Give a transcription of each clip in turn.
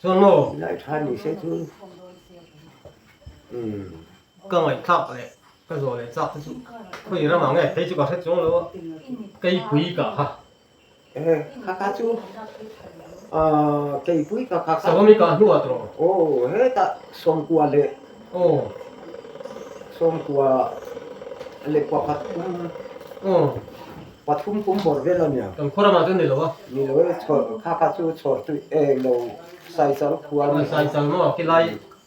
Chuan maw? Silai tha ni se chu umm. Ka ngaihthlak leh ka zawh leh chak te chu khawi ramah nge phei chu ka hre chuang lo a, keipui kah kha. E kha kha chu ah keipui ka kha kha. Savawmi kah hnuah tawh. Aw hetah sawmkua leh aw sawmkua leh pakhat kum aw pathum kum bawr vel a nia. Kan khaw ramah chuan ni lo a. Ni lo e chhawr kha kha chu chhawr tui eng lo saichal khua a ni. Saichal maw khilai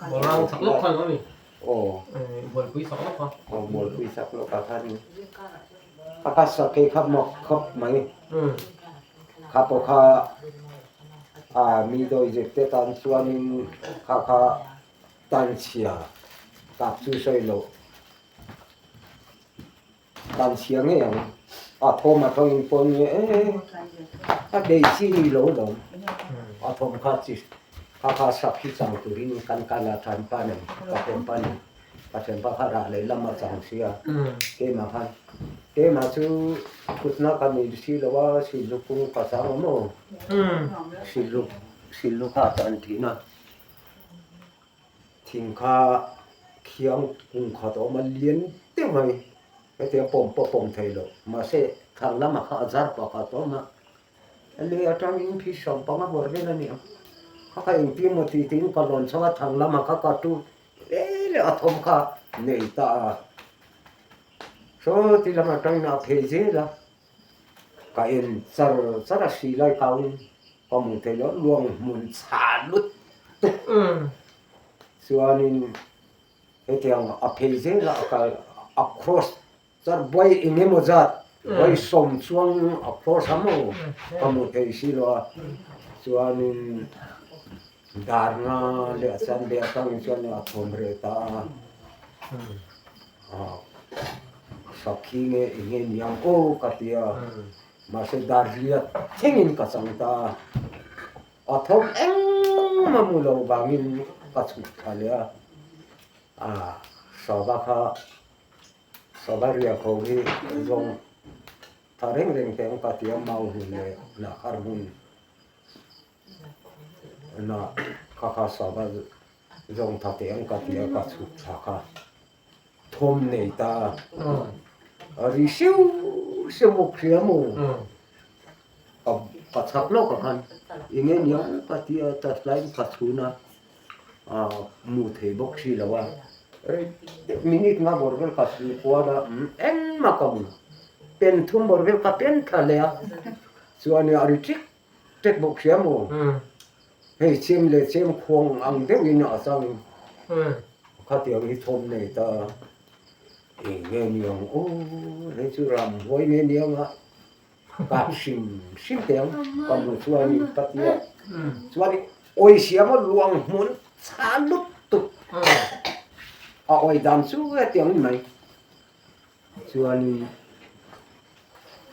bawlrang chak lawk khan a ni. Aw. Bualpui sak lawk kha. Aw bualpui sak lawk ah khan. A ka sakei kha mak khawp mai. Kha pawh kha a mi dawizep te tan chuanin kha kha tanchhia kap chu sawi loh tanchhia ngei ang. A thawm a thawngin pawn nge e a bei chi ni lo lo a thawm kha chi kha kha sak hi chang turin kan kal a thanpa nen ka thianpa nen. Ka thianpa kha rah leh lam a chang si a, keimah khan keimah chu thutna ka nei si lo a, siluk kung ka chang awm aw, siluk siluk kha a tan thin a, thing kha khiang kung khat a awm a lian deuh mai, hetiang pawm pawh pawm thei lo, mahse thlang lamah kha a zar pakhat a awm a, Lei atangin phi sawmpang a bawr vel a ni ang. Kha kha engtin maw tih tiin ka lawn chho a, thang lamah kha ka tu hle leh a thawm kha nei ta a. Saw ti lam atangin a phei zel a, ka en char char a si lai kauin ka hmu thei lo, luang hmun chhah lut tuk chuanin hetiang a phei zel a, a kal a cross Char buai eng emaw zat buai sawm chuang a cross a maw ka hmu thei si lo a, chuanin dar nga leh a chan leh atangin chuan a thawm reh ta a, sakhi nge eng nge ni ang aw ka ti a, mahse dar riat thlengin ka chang ta a, a thawm engmah hmu lo vangin ka chhuk thla leh a, ah sava kha. Savaria ko hi zawng tha reng reng te ang ka ti a, mau hmun leh Nahar hmun na kha kha sava zawng tha te ang ka ti a, ka chhuk thla kha thawm nei ta a ri siu siu bawk sia maw ka chhak lawk ah khan eng nge niang ka ti a, chatlaiin ka chhun a. A mu thei bawk si lo a, minute nga bawr vel ka su kual a, engmah ka mu, pen thum bawr vel ka pen thla leh a, chuan a ri ṭek ṭek bawk si a maw, hei chem leh chem khuang ang deuhin a chang khatiang hi thawm nei ta a, eng nge ni ang aw, hei chu ramhuai nge ni ang a. Kap hrim hrim teh ang ka hmuh chuan ka ti a, chuan awi siam a luang hmun chhah lut tuk a awi dan chu hetiang ni mai, chuanin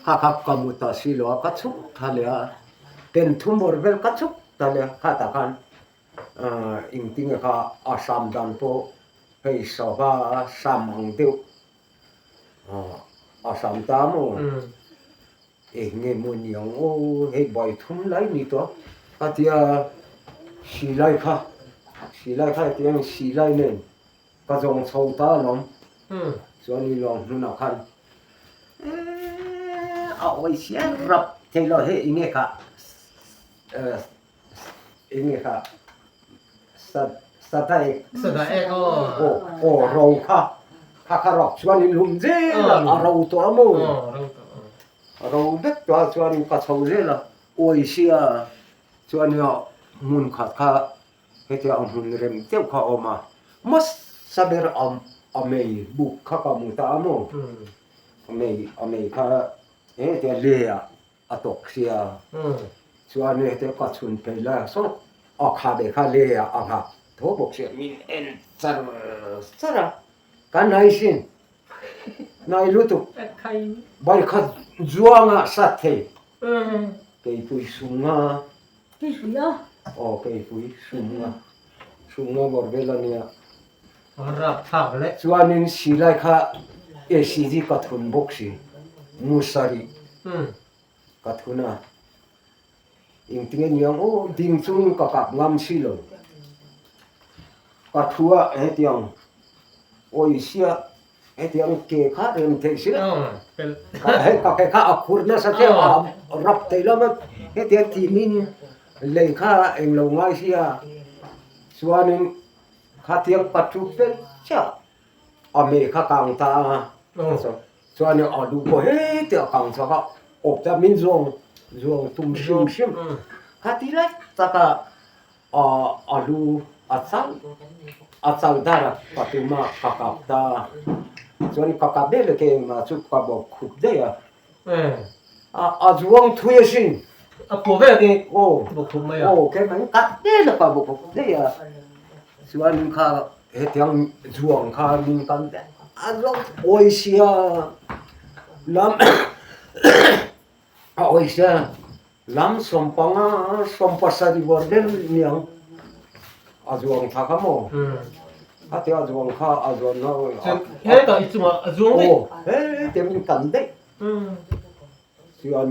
kha kha ka hmu ta si lo a ka chhuk tha leh a, pen thum bawr vel ka chhuk ta leh a khatah khan engtinge kha a hram dan pawh hei sava hram ang deuh. A hram ta maw? Eng nge maw ni ang aw, hei bai thum lai ni tawh a tia silai kha, silai kha hetiang silai nen ka zawng chho ta alawm. Chuan i lawng hnunah khan a awi siar rap thei lo hei eng nge kha eng nge kha Sadaek Sadaek aw. Aw aw ro kha kha kha rawk chuan in hlum zel a a ro tawh a maw a ro vek tawh a chuan ka chho zel a uai sia chuan hmun khat kha hetiang ang hmun rem deuh kha a awm a hmasa ber a mei buk kha ka hmu ta a maw a mei a mei kha hetiang le ah a tawk sia chuan hete ka chhun phei la sawt a kha ve kha le ah a nghak tho bawk sia min en char char a ka nai sin nai lutuk bai kha zuang ah sat thei keipui sum a aw keipui sum a sum a bawr vel a nia chuanin silai kha acd ka thun bawk si musarih ka thun a. Engtinge niang aw ding chung ka kap ngam si lo. Ka thu a hetiang awisia hetiang ke kha rem theih si lo. Ka ke kha a khur nasa che a rap thei lo a hetiang timin lei kha englo ngai sia chuanin khatiang ka thu fel chiah a mei kha kang ta a chuan a duh pawh heti a kang chhuak a awp ta min zawng zawng tum hrim hrim kha ti lai taka a lu a chal a chal dar a ka tum a ka kap ta chuan ka kap vel ke engmah chu ka bawk khup daih a a a zuang thui asin a pawh vel ke aw bawk khup mai a aw ke mai kap vel a ka bawk khup daih a chuan kha Hetiang zuang kha min kan a zawng awisia lam a awisia lam sawmpanga sawmpasarih vawr vel niang a zuang thla kha maw a tia a zuang kha a zuan na hetah i chungah a zuang daih aw hetiang min kan daih chuan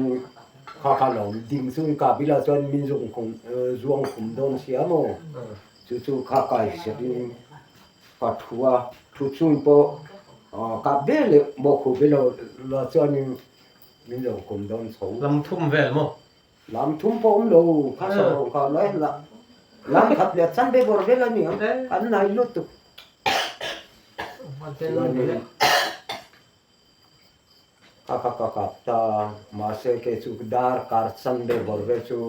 kha kha lo ding chu ka bila chuan min zung khum zuang khum dawn sia maw Chu chu kha kai hriatin ka thu a, thu chung pawh kap ber leh maw khup i lo la chuanin min lo kawm dawn chho. Lam thum vel maw? Lam thum pawh awm lo, kha saw kha lai la lam khat leh chan ve bawr vel a ni ang, kan nai lutuk. Chuanin ka ka ka kap ta, mahse kei chu dar kar chan ve bawr vel chu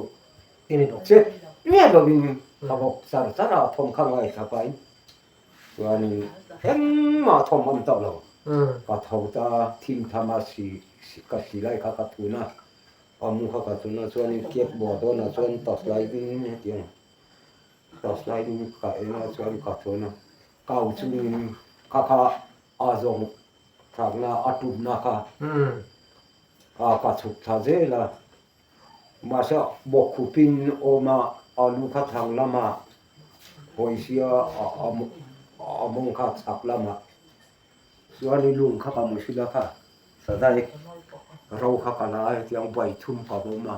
Che miah lovin ka bawk char char a, thawm kha ngaithla pahin chuanin engmah thawm awm tawh lo. Ka tho ta thim tham a si ka si lai kha ka thun a, a mu kha ka thun a chuanin kep buah dawnah chuan torchlight in hetiang torchlight in ka en a chuan ka thun a, kau chungin kha kha a zawng thlakna a tumna kha ka chhuk thla zel a. Mahse bawkkhupin awm a, a lu kha thlang lamah hawi sia a mawng kha chhak lamah chuan i lung kha ka hmu hrilh a kha sadai ro kha ka la a hetiang bai thum ka bawm a,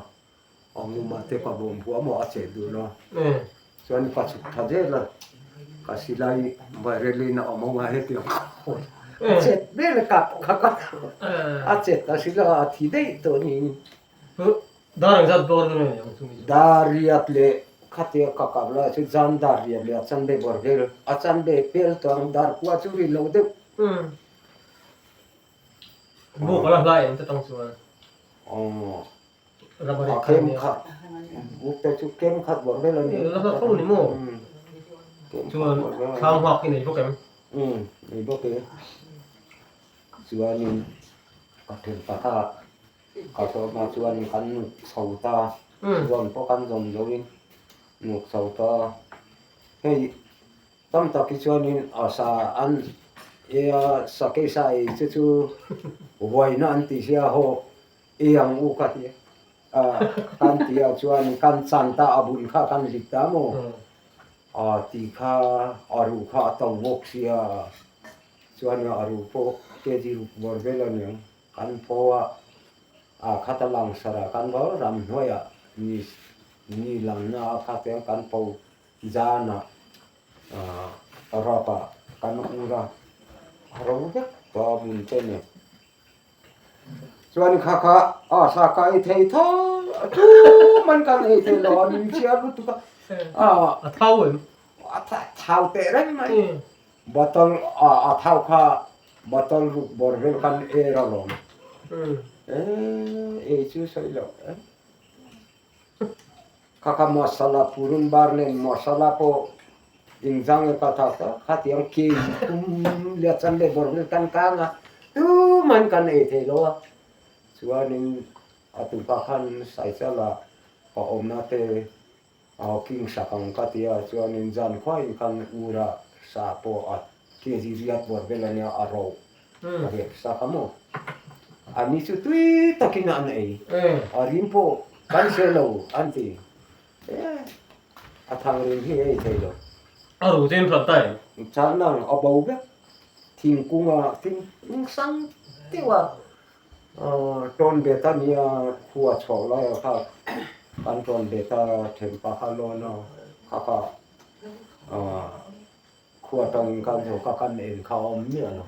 a nguma te ka bawm huam a a chet dun a chuan ka chhuk tha zel a ka silai bairelin a mawng a hetiang ka hawi a chet vel a kap kha ka a chet ta hrilh a a thi daih tawh niin. Dar ang zat bawr dawn a ni ang chu mi chu. Dar riat leh khatia ka kap lai chu zan dar riat leh a chanve bawr vel a chanve pel tawh ang dar kua chu ri lo deuh. Buk a la hlai em te tang chuan. A kem khat buk te chu kem khat bawr vel a ni. La hla tho ni maw? Chuan thlang nghak hi nei bawk em? Nei bawk e. Chuanin ka then ta Ka sawma chuan kan nuk chho ta, zawn pawh kan zawn zoin nuk chho ta. Hei tam tak hi chuanin a sa an ei a, sakei sa ei che chu huaina an tih sia haw ei ang u ka ti a, kan ti ah chuan kan chan ta a bul kha kan lit ta maw? A ti kha a ruh kha a to bawk sia, chuan a ruh pawh kg ruk bawr vel a niang. Kan phaw a, aa khat a langsar a, kan ro ramhnuaiah ni ni langna a khat hian kan pho zanah rap ah kan ur a, a ro vek tawh a bun te nen. Chuan kha kha a sa ka ei thei tho a tu man kan ei thei lo a min chhiar lutuk a, a thau em? A thau teh reng mai. Bottle a thau kha bottle ruk bawr vel kan er alawm. Ei chu sawi loh e. Kha kha masala purun bar nen masala pawh inzang e ka thak a, khatiang kei tum leh chan leh bawr vel kan kang a, tuman kan ei thei lo a. Chuanin a tupa khan Saichala ka awmna te Aw king sak ang ka ti a, chuanin zan khuaiin khan ura sa pawh a kg riat bawr vel ania a ro a rep sak a maw. A ni chu tui takin an ei, a rim pawh kan hre lo an ti. A thang rim hi ei thei lo. A ru te in hran ta em? Chan ang a bo vek, thingkung a thingkung sang deuh a tawn bet ania khua chhuah lai a kha. Kan rawn let a, thenpa kha lawn a, kha kha khua atangin kan zo kha kan en kha a awm miah lo.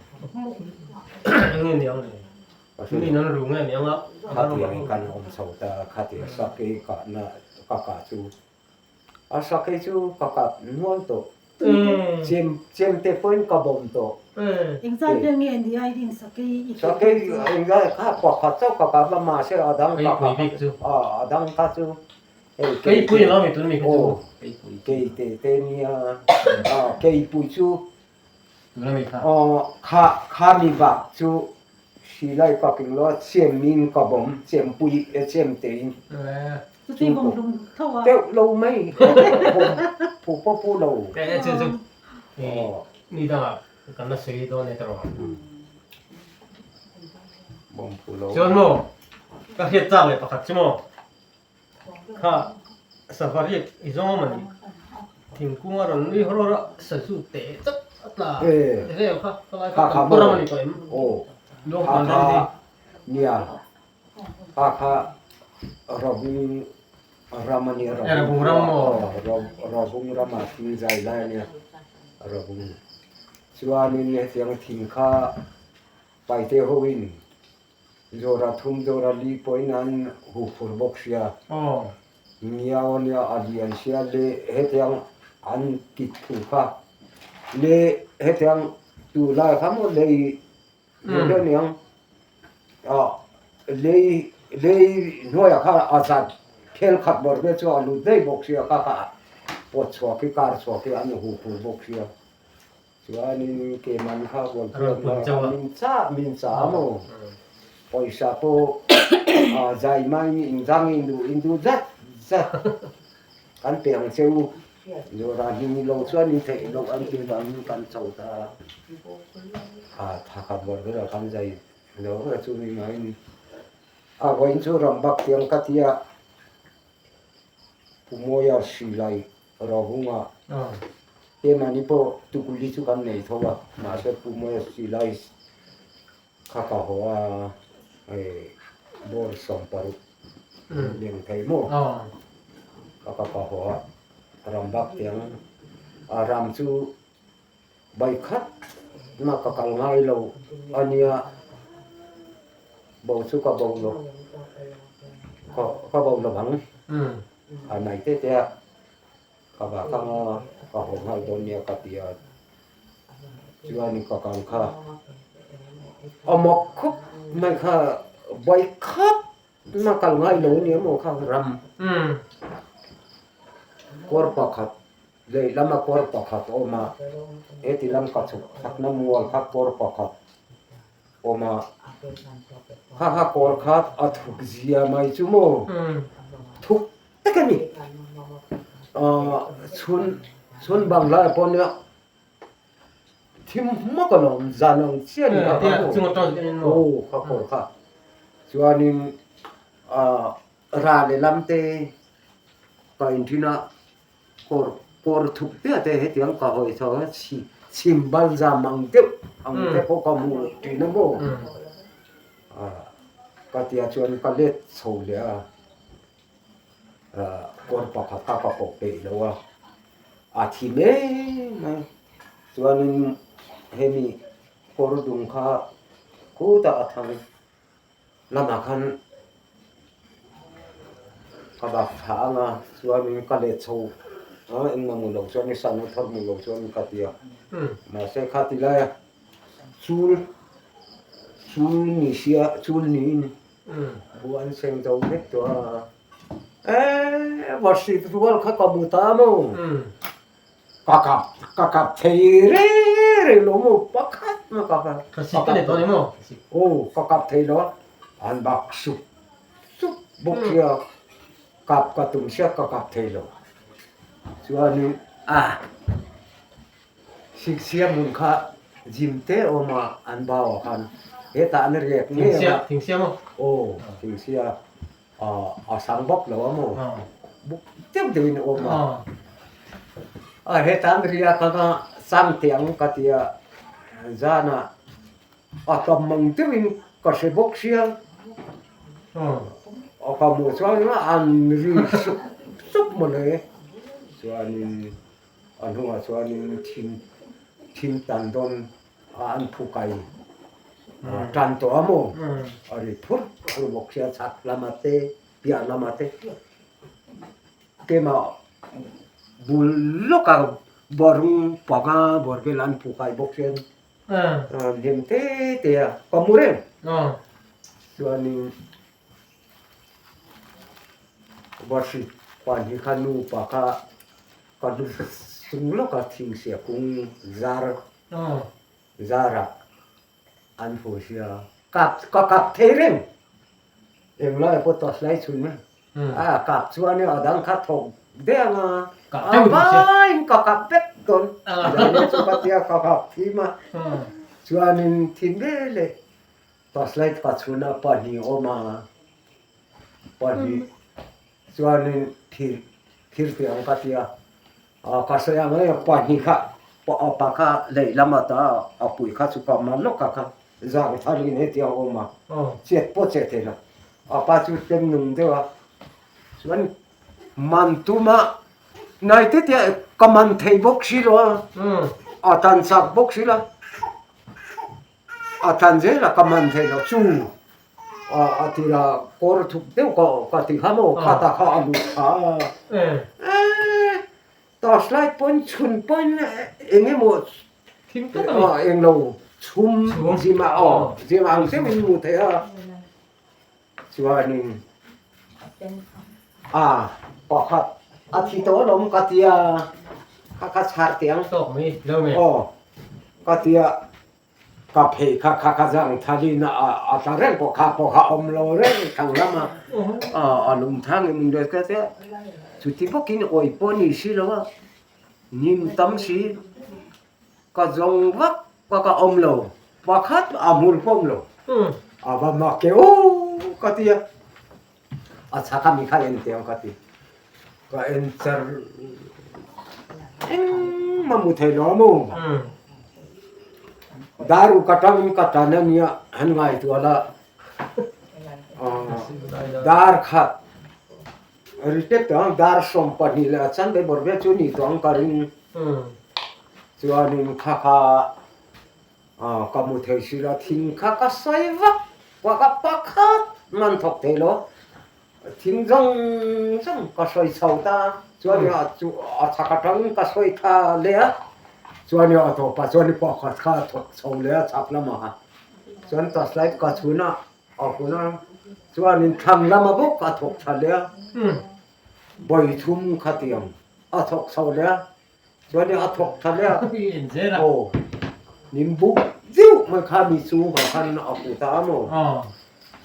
Enge niang le? Mi nan ru nge niang a? Khatiang kan awm chho ta, khatiang sakei kahna ka kah chu A sakei chu ka kap nual tawh. Chem chem te pawhin ka bawm tawh. Engzat vel nge ni a in sakei i tih Sakei engzat kha pakhat chauh ka kap a mahse a dang ka kap a a dang kha chu hei Keipui emaw mi tun mi kha chu Keipui keite te nia a keipui chu tuna mi kha kha kha mi bak chu Silai ka keng lo a, chem in ka bawm, chempui e chem tein. Chuti bawm hlum tho a. Teuh lo mai, bawm phu pawh pu lo. E chu chu ni dangah kan la sawi dawn e tawrh ang. Bawm phu lo. Chuan maw, ka hriat chak leh pakhat chu maw, kha safari i zawng awm a ni, thingkung a rawn nui hawr hawr a, sazu teh chauh a tla vel kha ka lai kha kan ram a ni tawh em? Luang kan ram hi. Nia, kha kha Rabung ram a nia, Rabung ram maw? Rabung rama thing zai lai a nia, Rabung. Chuanin hetiang thing kha Paite hoin Zawra thum zawra li pawhin an huh phur bawk sia. Ngiau ania a lian sia le hetiang an kit thu kha le hetiang tu lai kha maw lei deuh deuh aniang lei lei hnuaiah kha a zat khel khat bawr vel chu a lut daih bawk sia kha kha pawt chhuak hi kar chhuak hi an huh phur bawk sia. Chuanin keimahni kha hualpui min chah min chah a maw? Pawisa pawh zai maiin inzang in duh in duh zat zat kan pe ang che u. Zawrah hming lo chuan in theih loh an tih vangin kan cho ta a. Kha tha khat vawr velah kan zai lo ber chu ni maiin a vawiin chu ram bak tiang ka tia Pu Mawia Hrilai Rohunga keimahni pawh tukuli chu kan nei tho a, mahse Pu Mawia Silai kha ka haw a, hei bawr 60 leng thei maw kha ka ka haw a, ram bak tiang a ram chu bai khat na ka kal ngai lo a nia, bo chu ka bo lo ka bo lo ang. A nai te te a, ka vah kha nga ka haw nghal dawn nia ka ti a, chuan ka kal kha a mak khawp mai kha bike khat na kal ngai lo nia maw kha ram kawr pakhat lehlam a kawr pakhat a awm a, heti lam ka chhuk chakna mual kha kawr pakhat awm a, kha kha kawr kha a thuk zia mai chu maw thuk tak a ni ahh chhun chhun bang lai pawh nia thim hmak a lo awm zan ang chiah a ni kha maw aw kha kawr kha chuanin ahh ra lehlam te ka inthin a. Kawr kawr thuk piah te hetiang ka hawi chho a chhi chhim bal zam ang deuh ang te pawh ka hmu thin a maw ka tia chuan ka let chho leh a kawr pakhat kha ka pawh peih lo a a thi mai mai chuanin hemi kawr dung kha khutah a thang Lamah khan ka bak thla ang a, chuanin ka let chho a, engmah hmu lo chuan i sana thar hmu lo chuan ka ti a. Mahse kha ti lai a, chul chul ni sia chul niin bu an seng zo vek tawh a, eee vahrit rual kha ka hmu ta maw? Ka kap ka kap thei reng reng lo maw pakhat ma kap a. Ka sik ka ni tawh ni maw? Aw ka kap thei lo a, an bak sup sup bawk sia kap ka tum sia ka kap thei lo. Chuanin a sik sia hmun kha gym te awm a an bau ah khan hetah an riak ngei a. Thing sia maw? Aw thing sia. A sang bawk lo a maw? Buk deuh deuhin a awm a. A hetan ria kha ka chang teh ang ka ti a, zanah a tam mang deuhin ka hre bawk sia. A ka hmuh chuan an ri sup sup mawle. Chuanin a hnungah chuanin thim thim tan dawn a an phu kai tan tawh a maw? A ri phur phur bawk sia chhak lamah te piah lamah te keimah bul lawkah bawrung panga bawr vel an phu kai bawk sia. Hlim te te a ka mu reng. Chuanin Varhri pahnih kha nupa kha ka hnu chung lawka thingsia kung zar zarah an fu sia. Kap ka kap thei reng. Englai pawh tawhlai chhun a. A kap chuan a dang kha thawk deuh ang a, a vaiin ka kap vek dawn. Zan chu ka tia ka kap thim a, chuanin thim veleh torchlight ka chhun a pahnih awm a, pahnih chuanin thir thir tih ang ka tia, ka sawi ang e pahnih kha pa kha lehlam ata a pui kha chu ka man lawk a kha. Zang tharin hetiang a awm a, chet pawh chet thei lo. A pa chu tlem nung deuh a, chuan man tuma nai te te ka man thei bawk si lo a, a tan chak bawk si lo, a tan zel a ka man thei lo chu a tira kawr thuk deuh ka ka ti kha maw khata kha a lut kha a, torchlight pawn chhun pawn eng emaw Thim tak a ni. Aw englo chhum zima aw zima ang deuhin hmu thei a chuanin a pakhat a thi tawh alawm ka tia kha kha chhar teh ang Tawk mai lo nge. Aw ka tia ka phei kha kha kha zang thalin a a tla reng pawh kha pawh kha awm lo reng thlang lama a lum thang em in ka tia chuti bawkin awih pawh ni si lo a. Nim tam si, ka zawng vak vak a awm lo, pakhat a hmur pawh awm lo. A va mak e aw ka ti a, a chhak a mi kha en teh ang ka ti. Ka en char engmah hmu thei lo a maw. Daru ka tangin ka tan a nia han ngaihtuah la, dar khat Ritep tawh ang dar 12 leh a chan ve bawr vel chu ni tawh ang ka ring. Chuanin kha kha ka hmu thei si lo, thing kha ka sawi vak vak a, pakhat man thawk thei lo, thing zawng zawng ka sawi chho ta a, chuanin a chu a chhak atangin ka sawi tha leh a, chuanin a tawpah chuanin pakhat kha a thawk chho leh a chhak lamah kha chuan torchlight ka chhun a. A hun a, chuanin thlang lama bawk a thawk tha leh a, vawi thum khatiang a thawk chho leh a, chuanin a thawk tha leh a, aw min buk deuh mai kha mi chungah khan a hmu ta a maw,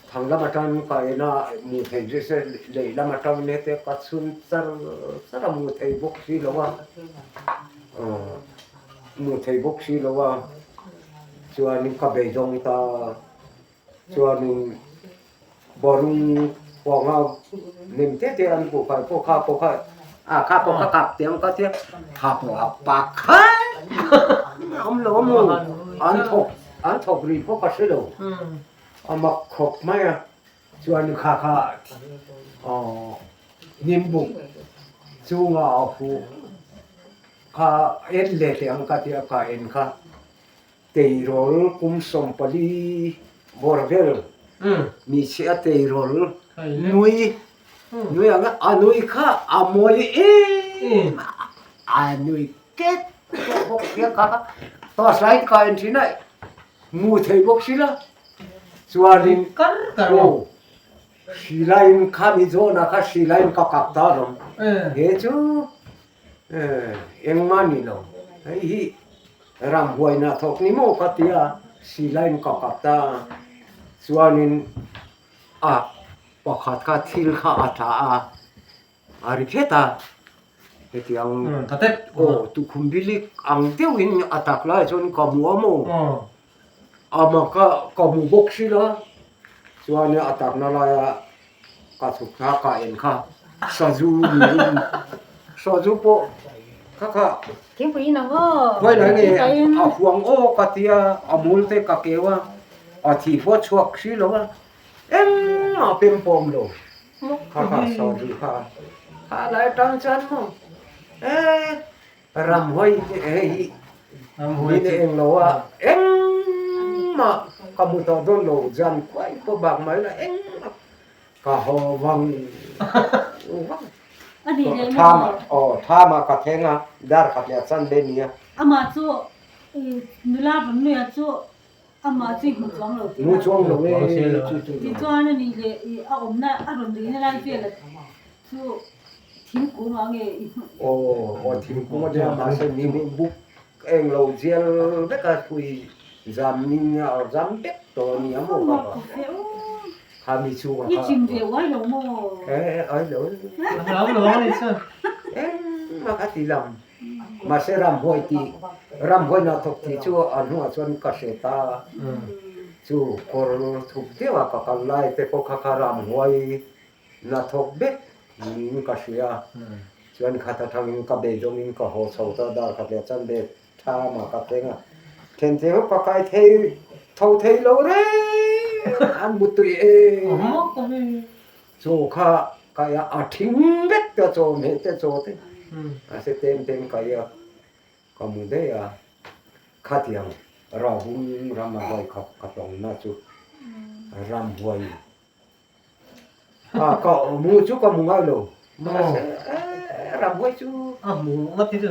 thlang lam atang ka en a, hmuh theih zui se lehlam atang nge te ka chhun char char a hmuh theih bawk si lo a, hmuh theih bawk si lo a, chuanin ka beidawng ta. Chuanin bawrung pawng a nem te te an hmuh kha pawh kha pawh kha a kha pawh kha kap te ang ka tia kha pawh a pak khan awm lo a maw an thawk an thawk rih pawh ka hre lo a mak khawp mai a chuan kha kha aw hnimbuk chunga a huh kha en leh teh ang ka tia ka en kha. Teirawl kum 14 bawr vel mi chhe a teirawl nui nui ang a nui kha a mawi em a nui ket tawh bawk sia kha torchlight ka en thin a hmu thei bawk si la chuanin aw silaiin kha mi zawnah kha silaiin ka kap ta alawm he chu engmah ni lo hei hi. Ramhuaina thawk ni maw ka ti a, silai in ka kap ta a, chuanin a pakhat kha thil kha a tla a, a ri phet a, hetiang aw tukhum bilik ang deuhin a tak lai chuan ka hmu a maw, ama ka ka hmu bawk si la, chuanin a takna laia ka chhuk kha ka en kha sazu niin sazu pawh kha kha Thingpui in ang aw. Khawi lai nge a huang aw ka tia a mul te ka keu a, a thi pawh chhuak si lo a, engmah pem pawm lo. Kha kha sazu kha kha lai atang chuan maw eh ramhuai hei hi min eng lo a engmah ka hmu tawh dawn lo zan khuai pawh bak mai la engmah ka haw vang vang thama aw thama ka thleng a dar khat leh a chan ve nia. Amah chu nula rawn nuih a chu Amah chu i hmu chuang lo tih Hmu chuang lo e chu chu. Tichuan a nih leh i a awmna a rawn rihna lai vela chu thingkung ah nge i hmu? Aw aw thingkung a nia mahse mi hi buk eng lo zial vek a thui zam ning a zam vek tawh a nia maw ka va kha mi chhungah I kha chim ve uai lo maw? E ai lo Hlau lo ang ni chuan. Engmah ka ti lam. Mahse ramhuai tih, ramhuai hna thawk tih chu a hnuah chuan ka hre ta. Chu kawr thup deuha ka kal lai te pawh kha kha ramhuai hna thawk vek niin ka hria. Chuan khat atangin ka beidawngin ka haw chho ta, dar khat leh chan ve tha mah ka thleng a. Then thei ho ka kai thei tho thei lo reng an mutui em. Chaw kha kai a, a thing vek ta chaw hmeh te chaw te a se tem tem kai a, ka mu daih a, khatiang Rahul ram a huai kha ka tawng na chu ram huai a ka mu chu ka mu ngai lo mahse ram huai chu a mu ngawt hi chu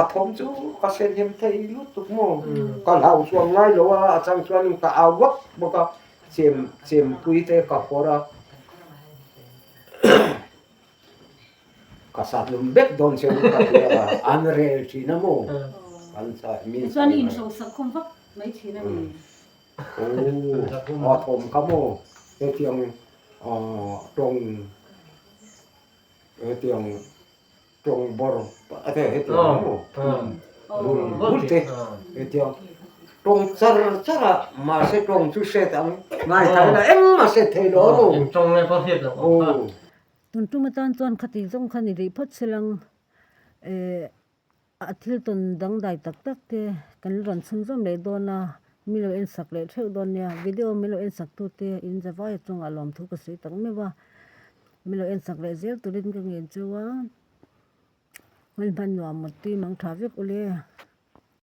a thawm chu ka sen hem thei lutuk maw ka hlau chuang ngai lo a, a chang chuan ka au vak bawk a. Chem chempui te ka hawr a, ka sat lum vek dawn che u ka ti a, an rel thin a maw? An sa min Tichuan i inhrosak khawm vak mai thin a ni. Aw a thawm kha maw hetiang tawng hetiang tawng bawr a te hetiang maw bul bul te hetiang tawng char char a mahse tawng chu hriat ang ngai thei la engmah hriat thei lo a maw. Eng tawng nge pawh hriat loh ang kha. Tun tum atan chuan khati zawng kha ni rih phawt se lang eh a thil tawn dangdai tak tak te kan rawn chhunzawm leh dawn a mi lo en sak leh theuh dawn nia video min lo en sak tu te in zavai chungah lawmthu ka sawi tak meuh a. Min lo en sak leh zel turin ka ngen cheu a, hmun hman nuam mut tui mang tha vek ule.